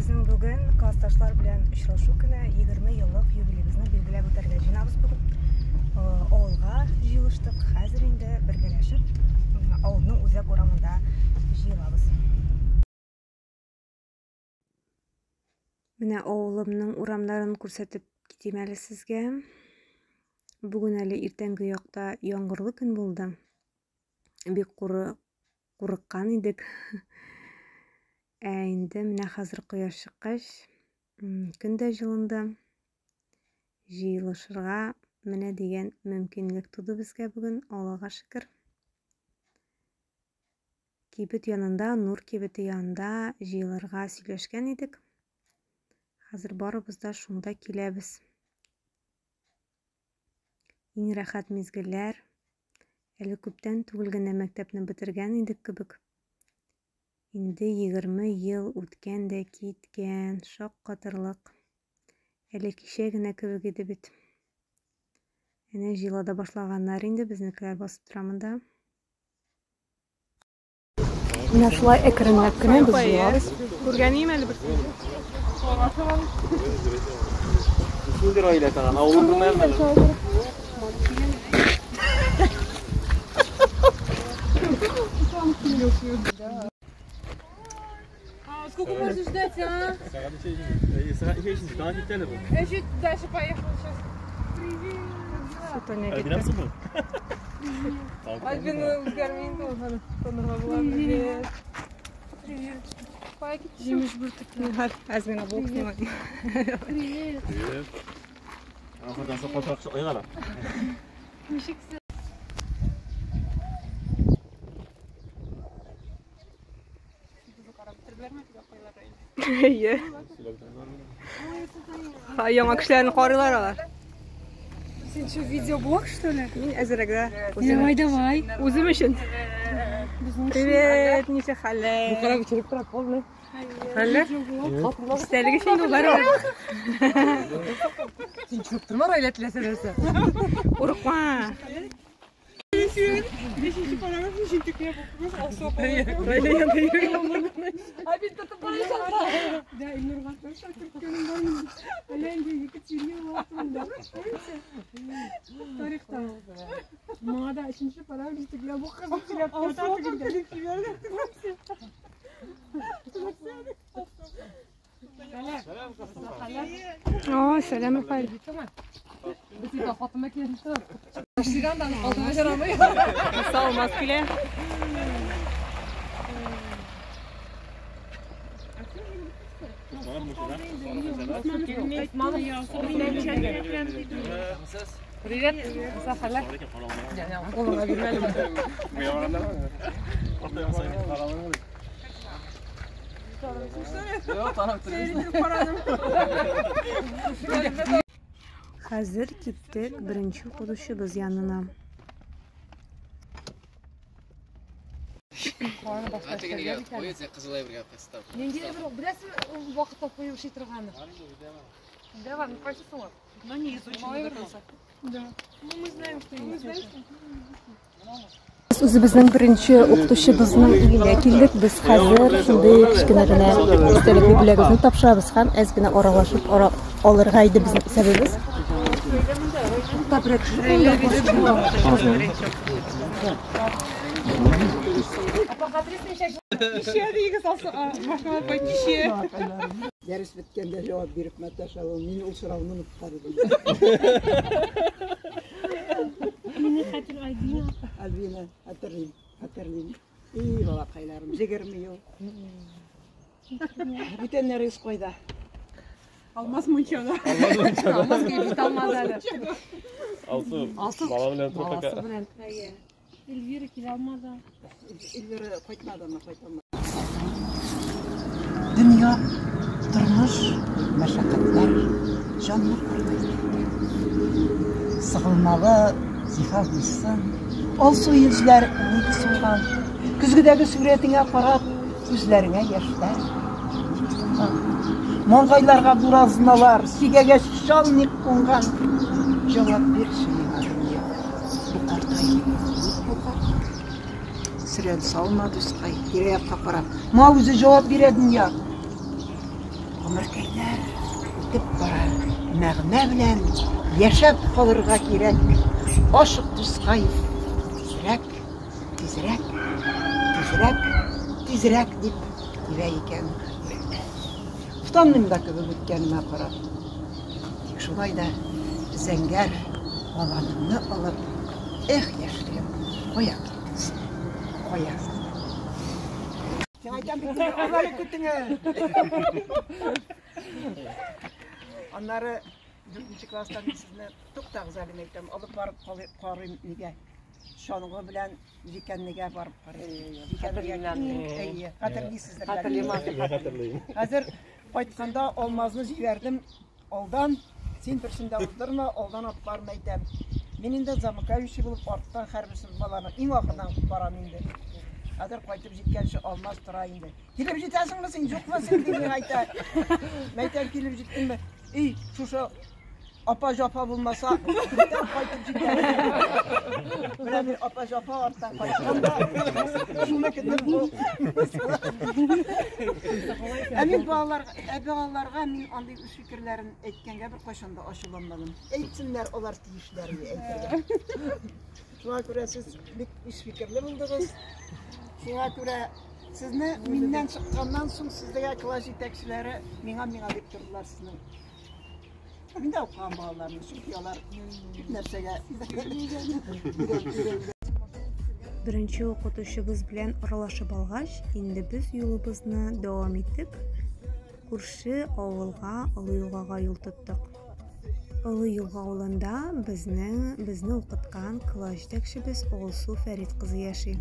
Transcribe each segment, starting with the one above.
Безнең бүген классташлар белән очрашу көне, 20 еллык юбилейбызны билгеләп үтәргә җыенабыз бүген. Авылга җыелыштык. Хәзер инде бергәләшеп авылның үзәк урамында җыелабыз. Менә авылымның урамнарын күрсәтеп китим әле сезгә. Бүген әле иртәнге якта яңгырлы көн булды. Бик курыккан идек. Ә инде менә хәзер кояш чыккач, көн дә җылынды. Җыелышырга менә дигән мөмкинлек туды безгә бүген, Аллага шөкер. Кибет янында, Нур кибете янында җыелырга сөйләшкән идек. Хәзер барыбыз да шунда киләбез. Иң рәхәт мизгелләр. Әле күптән түгел генә мәктәпне бетергән идек кебек. Инде 20 ел үткән дә киткән, шаккатырлык. Әле кичә генә кебек иде бит. Әнә җыела да башлаганнар инде, безнекеләр басып тора монда. Менә шулай әкренләп кенә без җыелабыз. Күргәнем әле берсен. Нинди гаилә тагын? Авылым белмәм әле. Сколько можно ждать, а? Я чуть дальше поехала сейчас. Привет. Альбина сымы? Альбина үзгәрмин тоже. Привет. Привет. Җимеш бөртекләр. Әз генә блог снимаем. Привет. Привет. Ахырдан соң катырак чыгыйк әле. Ничексең? Әйе. Яңа кешеләрне карыйлар алар. Син что, видеоблог, что ли? Мин әзерәк дә. Давай, давай. Үзем өчен. Привет, ничек хәлләр? Хәлләр? Истәлек өчен инде ул барыбер. Син чүп торма, Райлә теләсә нәрсә. Курыкма. Бишенче параграф ничек текә бу кыз Алсу апа. Райлә янында йөргән. А бит тотып барасың. Да, Илнурга тоже төрткәнем бар минем. Әллә инде Екатерина вакытында. Тарихта. Моңа да өченче параграф текә бу кыз сөйләп ята тегендә. О, сәлам, Рафаэль. Салмас килә. Привет. Сахалар. Хәзер киттек беренче укытучыбыз янына. Ниндидер бер беләсеңме ул вакытта куеп эшли торганы? Давай, ну кайсысы ул? Но не изучено до конца. Да. Ну мы знаем, что мы знаем, что Без үзебезнең беренче укытучыбызның өенә килдек. Без хәзер шундый кечкенә генә истәлекле бүләгебезне тапшырабыз һәм әз генә аралашып алырга иде безнең исәбебез. Кичә дигез Алсу, машина апай кичә. Дәрес беткәндә җавап биреп маташа ул. Мин ул сорауны оныткан идем. Мине хәтер Альбина. Альбина, хәтерлим, хәтерлим. И, балакайларым, 20 ел. Бүтәннәрегез кайда? Алмаз мунчада. Алмаз килеп җитә алмады әле. Алсу, бала белән тор пока. Эльвира килә алмады. Эльвира кайтмадымы, кайталмады. Дөнья, тормыш, мәшәкатьләр җанны кырмый. Сыгылмалы зифа буйсын, алсу йөзләр ник сулган? Көзгедәге сурәтеңә карап, күзләреңә яшьләр ник тулган? Маңгайларга буразналар, чигәгә чал ник кунган? Җавап бирче миңа, дөнья, бу картаю ник булган? Сөрән салма, дускай, тирә-якка карап. Ма үзе җавап бирә дөнья. Гомеркәйләр үтеп бара, мәгънә белән яшәп калырга кирәк. Ашык, дускай, тизрәк, тизрәк, тизрәк, тизрәк дип тибә икән йөрәк. Уфтанмыйм да кебек үткәнемә карап. Тик шулай да зәңгәр аланымны алып, эх, яшьлегем, кая киттең син, кая? Сиңа әйтәм бит, ал әле күтеңе. Аннары дүртенче класста мин сезне туктагыз әле мин әйтәм, алып барып карыйм нигә. Чаңгы белән Җикәннегә барып карыйм. Җикәннегә Әйе, хәтерлисездер. Хәтерлим. Хәтерлим. Хәзер кайтканда Алмазны җибәрдем алдан. Син берсен дә уздырма, алдан алып бар, мәйтәм. Мин инде замыкающий булып арттан һәрберсен баланы иң ахырдан барам инде. Хәзер кайтып җиткәнче Алмаз тора инде. Килеп җитәсеңме син, юкмы син, дип миңа әйтә. Мәйтәм, килеп җиттеңме? Эй, шушы апа-жапа булмаса, күптән кайтып җитәр. Менә мин апа-жапа арттан кайткан да, шуны көтеп бу. Ә мин балаларга, ә балаларга мин андый үз фикерләрен әйткәнгә беркайчан да ачуланмадым. Әйтсеннәр, алар тиешләр әйтергә. Шуңа күрә сез бик үз фикерле булдыгыз. Шуңа күрә сезне миннән чыкканнан соң сезгә класс җитәкчеләре миңа миңа дип тордылар сезнең. Мин дә укыган балаларны, чөнки алар күп нәрсәгә Беренче укытучыбыз белән аралашып алгач, инде без юлыбызны дәвам итеп, күрше авылга, Олы Елгага юл тоттык. Олы Елга авылында безнең безне укыткан класс җитәкчебез Алсу Фәрит кызы яши.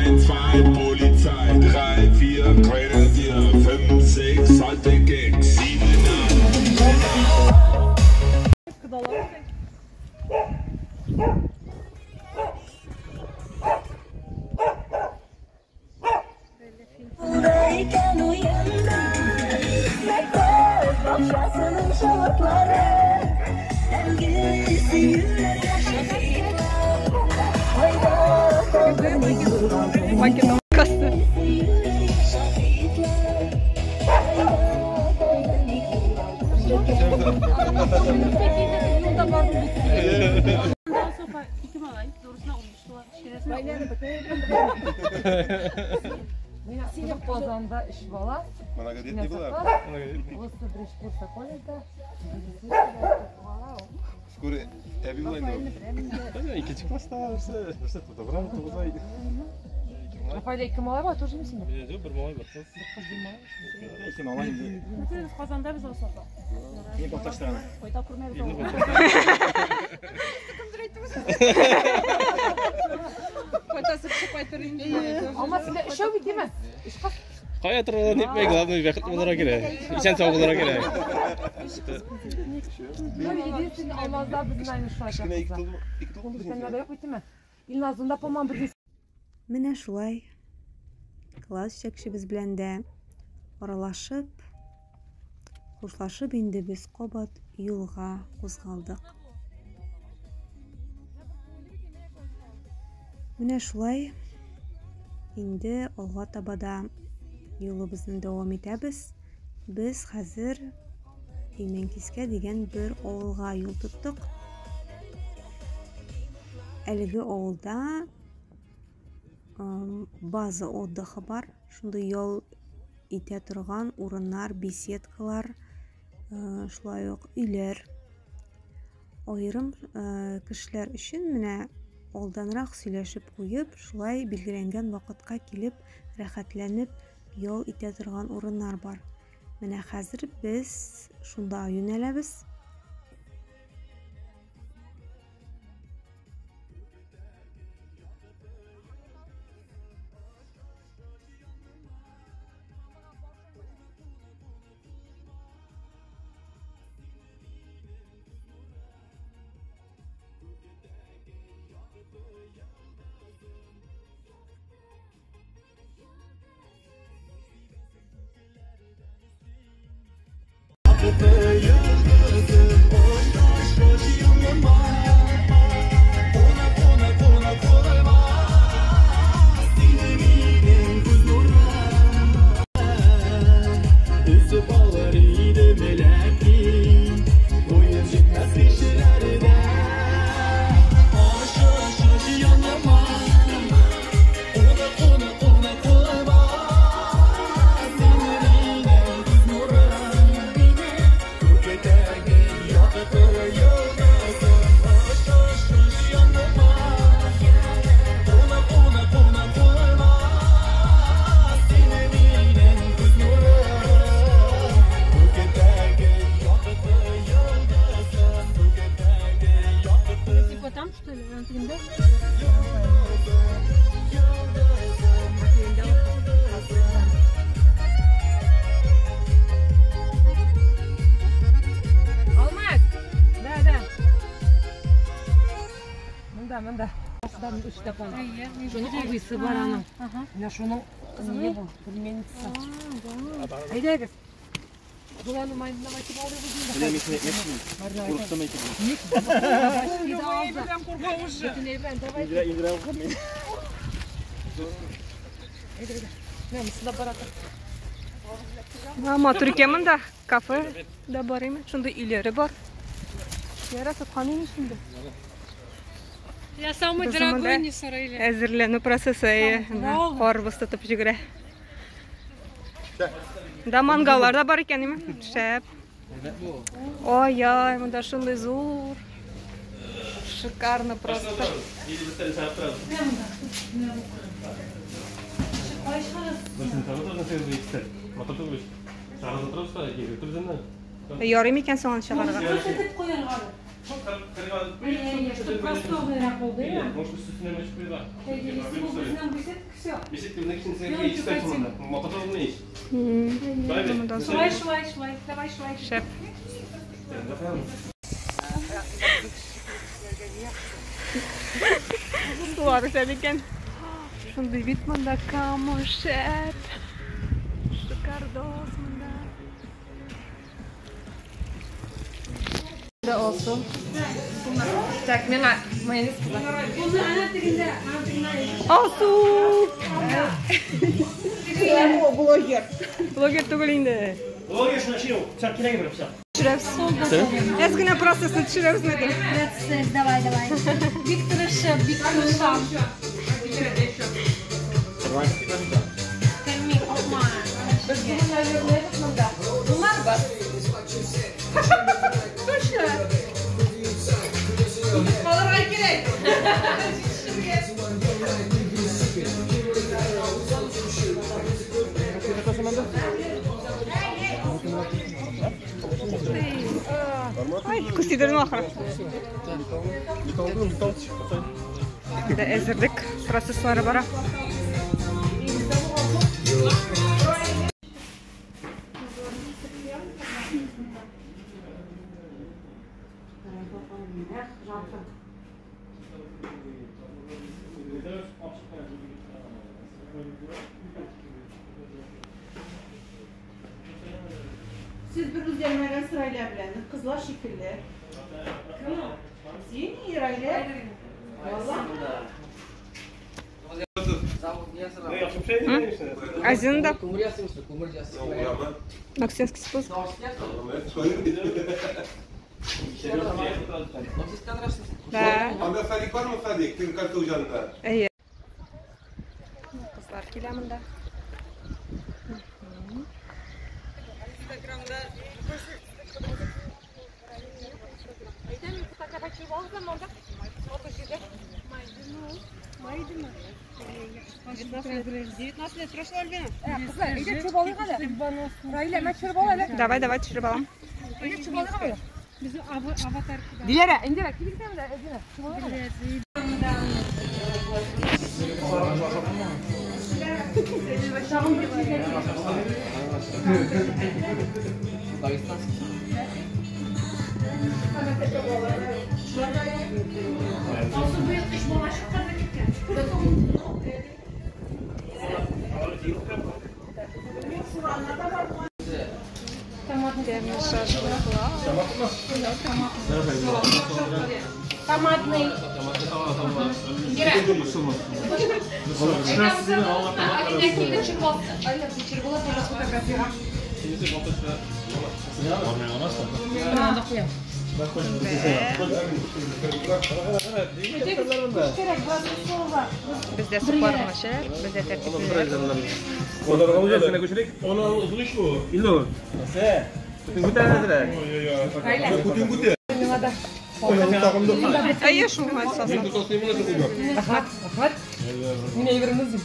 Eins, zwei, Polizei, drei, vier, Grenadier, fünf, sechs, alte Gags, sieben, acht. Казанда өч бала. Многодетный была. Бусы беренче курста колледжда. Скоро әби була инде. Икенче класста берсе, берсе тутырган, тугыз ай. Рафаэль ике малай бар, тоже мисин? Юк, бер малай, бер кыз. Бер кыз, бер малай. Ике малай инде. Без Казанда без Алсу апа. Ни бакташтырган? Кайта күрмәбез. Кайтасы кеше кайтыр инде. Алма синдә өчәү бит, димә? Өч кыз. Кая торырга нитмәй, главное бәхетле булырга кирәк. Исән сау булырга кирәк. Ну, единственный Алмазда безнең айны шулай. Кечкенә ике тул, ике тулган Бүтәннәрдә юк бит, димә? Илназында, по-моему, бер Менә шулай класс җитәкчебез белән дә аралашып, хушлашып инде без кабат юлга кузгалдык. Менә шулай инде алга таба да юлыбызны дәвам итәбез. Без хәзер Имәнкискә дигән бер авылга юл тоттык. Әлеге авылда база отдыха бар. Шундый ял итә торган урыннар, беседкалар, шулай ук өйләр. Аерым кешеләр өчен менә алданрак сөйләшеп куеп, шулай билгеләнгән вакытка килеп, рәхәтләнеп ял итә торган урыннар бар. Менә хәзер без шунда юнәләбез. әле, тегендә. Алмаз! Да, да. Монда, монда. Башдан өч тапан. Шуның абыйсы бар аның. Менә шуның кызы бу, племянница. Әйдәгез. Буланы майнына айтып алды безне. Менә мин әйтмим. Курыктым әйтеп. Индира, Индира укымый. Матур икән монда. Кафе да бар име? Шундый өйләре бар. Яра саткан инде шунда. Я самый Без дорогой монда не сарайлы. Әзерләнү процессы, әйе. Карбыз тотып җигерә. Да мангаллар да бар икән, име? Шәп. Ай-яй, монда шундый зур. Шикарно просто. Ярый микән соң аны чыгарырга? Күрсәтеп куярга. Чтоб просторныйрак булды, я. Может, үстенә мәчеп куйга. Все. Бесик кемнең киченсә ич монда. Мататылны ич. Монда зур. Шулай, шулай, шулай. Давай, шулай. Шәп. Сулар үсә икән. Шундый бит монда Кама, шәп. Шикардос монда. Да olsun. Так, миңа майонез кызар. Булды, ана тегендә, ана тегендә. Алсу! Блогер. Блогер түгел инде. Блогер шуны шул, пычак кирәк бер пычак. Төшерәбез. Әз генә процессны төшерәбез инде. Процесс, давай, давай. Бик тырышып, бик тырышам. Кәмми, акма. Без бүген, наверное, монда. Булмарбыз. Точно. Калырга кирәк. Ай, күз тидердем ахыры. Да әзерлек процесслары бара. Сез бер үзгәрмәгән Раилә белән, кызлар шикелле. Кем ул? Син, Раилә? Азин да. Максимский спуск. Да. Анда садик бармы садик? Теге кольцо янында. Әйе. Кызлар килә монда. Давай, давай, төшереп алам. Диләрә, Индира, килегез әле, Диләрә. Алсу быел өч бала чыккан мәктәптән. Тәмле шашлыклар. Томатный. Бездә суклар начар, бездә тәртиплеләр. Әйе, шул салсам. Рәхмәт, рәхмәт. Мин әйберемне дим.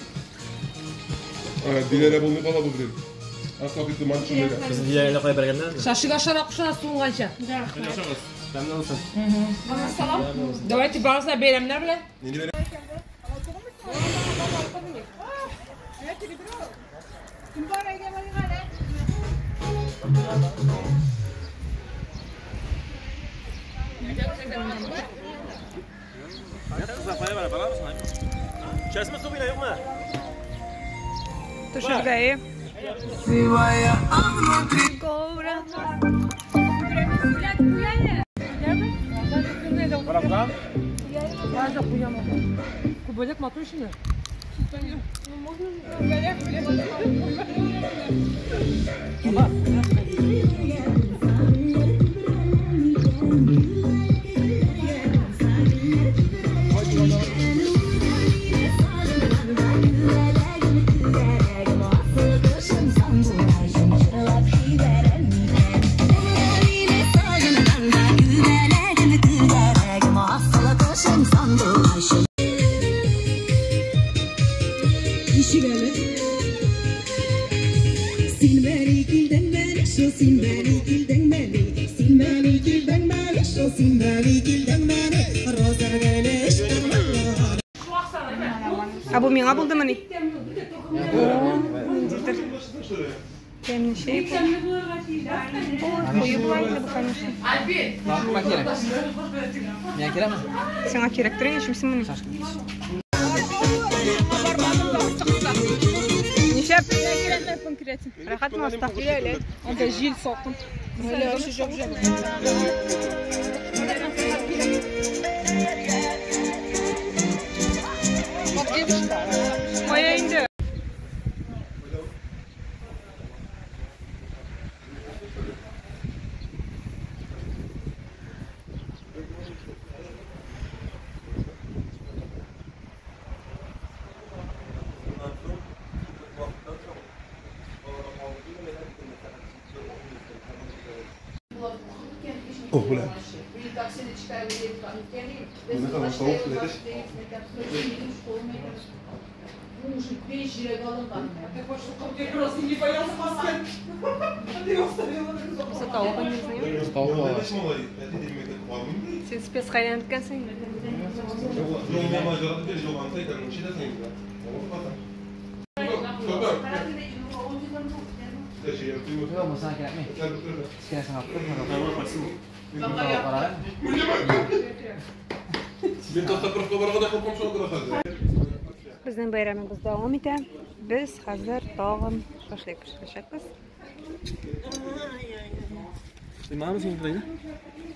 Диләрә булмый кала бу белән. Асла китте манчы. Безнең Диләрәне кая бергәннәр? Шашыга шара кушына суынганча. Тәмле булсын. Давайте барысына бәйрәмнәр белән. Нинди бәйрәм? Төшергә. Күбәләк матур инде. Ә бу миңа булдымыни? Ниндидер тәмле чәй бу. Ой, куе була инде бу, конечно. Миңа кирәкме? Сиңа кирәктер инде, чим син моны. Нишләп? Рәхәтме аста? Анда җил салкын. Кая инде? О, бля. Син спецка әйләнеп киткәнсең инде. Безнең бәйрәмебез дәвам итә. Без хәзер тагын шашлык пешерәчәкбез.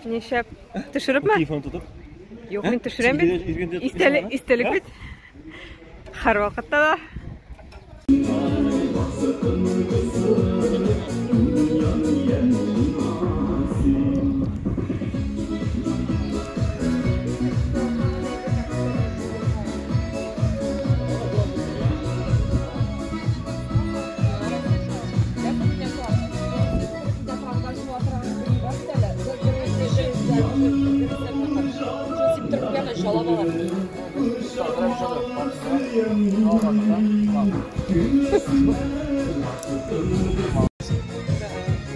Нишләп? Төшерепме? Телефон тотып. Юк, мин төшерәм бит. Истәлек бит. Һәрвакытта да.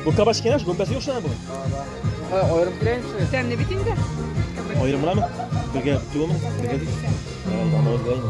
Бу кабаш кенә, гөмбәсе юк шуна бу. Аерым киләйемче. Тәмле бит инде. Аерым буламы? Бергә түгелме? Бергә дип. Аны беләйм.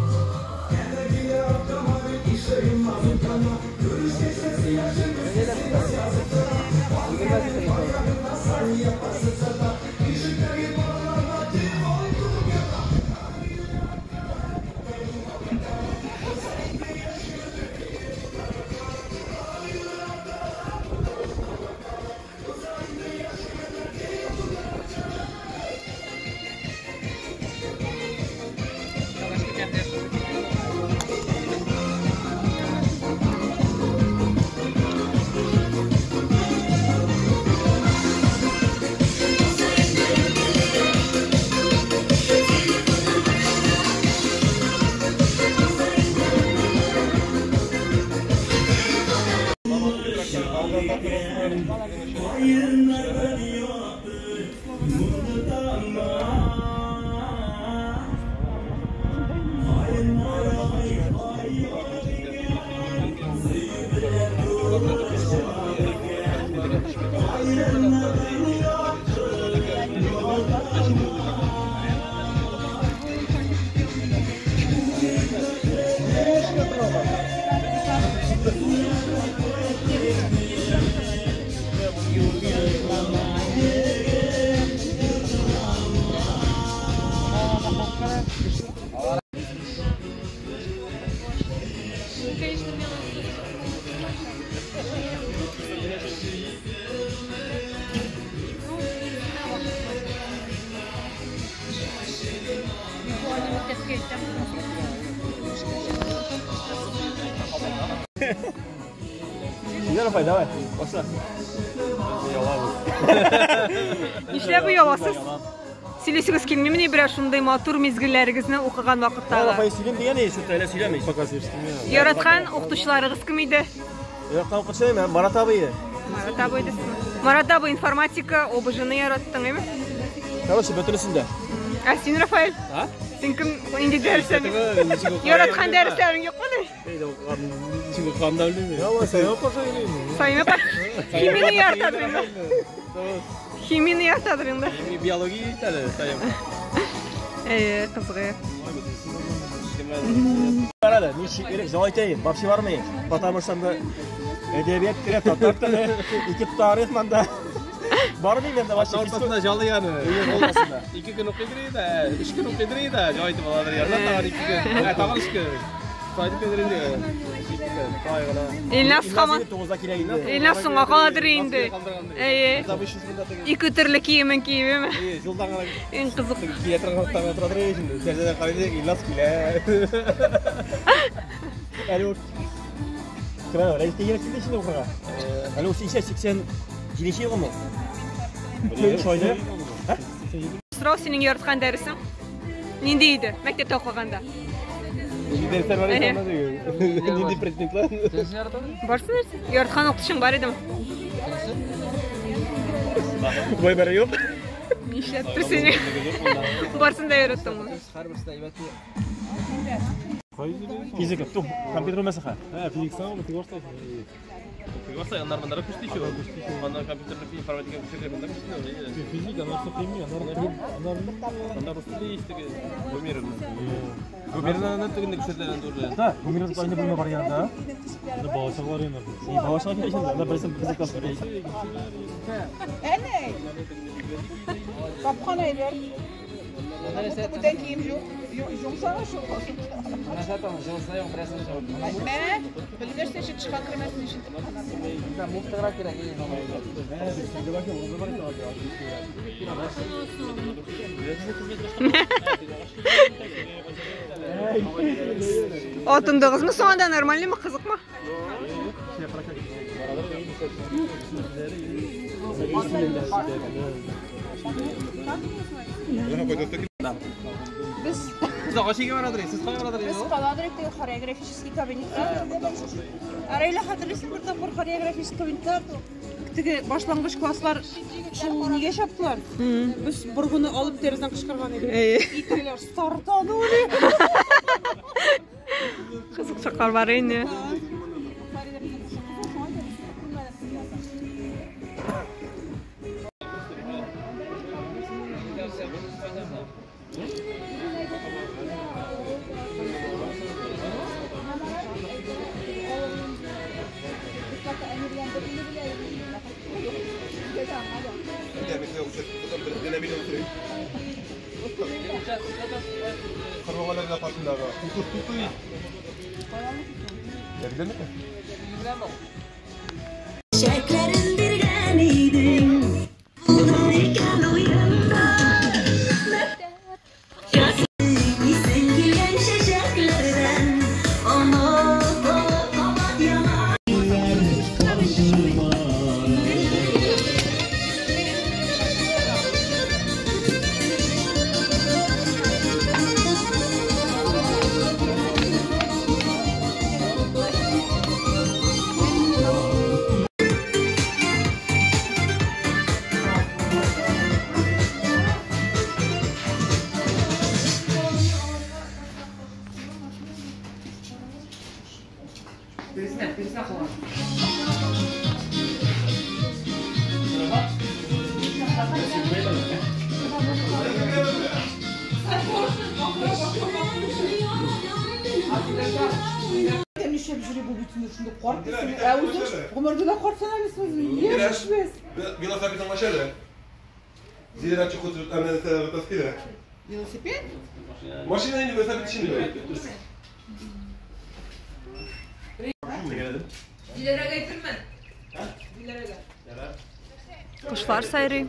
Рафай, давай, башла. Нишләп ояласыз? Сөйлисегез килмимени берәр шундый матур мизгелләрегезне укыган вакыттагы? Рафай, сөйлим дигән иде, шуны әле сөйләми. Яраткан укытучыларыгыз кем иде? Яраткан укытучым Марат абый иде. Марат абый иде. Марат абый информатика, ОБЖны яраттың, әйме? Короче, бөтенесен дә. Ә син, Рафаэль? А? Син кем, нинди дәресләр? Яраткан дәресләрең юкмы? Ничек укыганны белмим. Саимә апа. Химияне яратадыр инде. Химияне яратадыр инде. Биология итәле, Саимә. Әйе, кызыгы. Карады, ничек элек җавап әйтәем, вообще бармый. Потому что анда әдәбият керә, татар теле, ике тарих монда. Бармый менде вообще. Ортасында җалы яны. Ортасында. 2 көн укыйдыр иде, 3 көн укыйдыр иде, җавап әйтеп аладыр. Ярдан тагын 2 көн, тагын 3 көн. Сайтып килер инде. Илназ һаман. 9-да килә инде. Илназ соңга каладыр инде. Әйе. Ике төрле киемен киеме. Әйе, юлдан гына. Иң кызык. Килә торган тагын торадыр инде. Тәрәзәдән карыйды, Илназ килә. Әле ул Кемә, Рәис килә килде инде укырга. Әле ул 87 елгымы? Шойды. Сорау, синең яраткан дәресең нинди иде мәктәптә укыганда? Нинди дәресләр бар иде анда диген. Нинди предметлар? Барсын нәрсә? Яраткан укытучың бар идеме? Вайбер юк. Нишләптер сине? Барсын да яраттың. Һәрберсе әйбәт. Физика, ту, компьютер мәсәхә. Һә, физиканы теге башлай. Теге башлай, аннар монда күчте еще. Аннан компьютерлы информатика күчте, монда күчте. Физика, аннар химия, аннар анда рус теле есть теге. Гомеровна. Гомеровна тегендә күчерделәр инде уже. Да, Гомеровна инде бүлмә бар янында. Анда балачаклар инде. Балачаклар килә инде, анда берсен безнең класс. Әнә. Тапкан әйбер. Бүтән кием юк. Йомшак шул. Менә, белгәч тә чыга кермәсен өчен тапкан. Муфтыграк кирәк. Атындыгызмы соң анда, нормальныймы, кызыкмы? Без Сез агачыга барадыр, сез кая барадыр? Без каладыр теге хореографический кабинетка. Арайла хәтерлисең, бер тапкыр хореографический кабинетта теге башлангыч класслар шул нигә чаптылар? Без боргыны алып тәрәзәдән кычкырган идек. Ителәр стартанули. Кызык чаклар бар инде. Чәчәкләрен биргән идең, булды икән уенда. Исең килгән чәчәкләрдән, онытылып кабат яна. Нишләп йөри бу бөтен шундый карт дисең? Ә үзең гомердә дә карт санамыйсың, яшьбез. Велосипедың машина. Зирәче күтәреп, әнә сәләр килә. Велосипед? Машина инде велосипед эчендә. Диләрәгә әйтермен. Диләрәгә. Кошлар сайрый.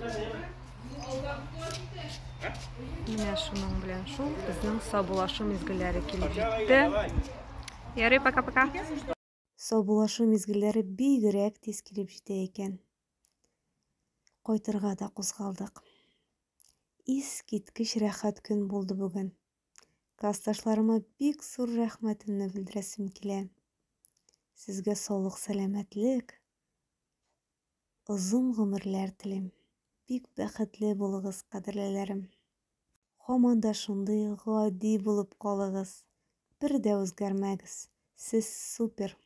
Менә шуның белән шул безнең саубуллашу мизгелләре килеп җитте. Ярый, пока-пока. Саубуллашу мизгелләре бигрәк тиз килеп җитә икән. Кайтырга да кузгалдык. Искиткеч рәхәт көн булды бүген. Классташларыма бик зур рәхмәтемне белдерәсем килә. Сезгә саулык-сәламәтлек, озын гомерләр телим. Бик бәхетле булыгыз, кадерлеләрем. Һаман да шундый гади булып калыгыз. Бер дә үзгәрмәгез. Сез супер!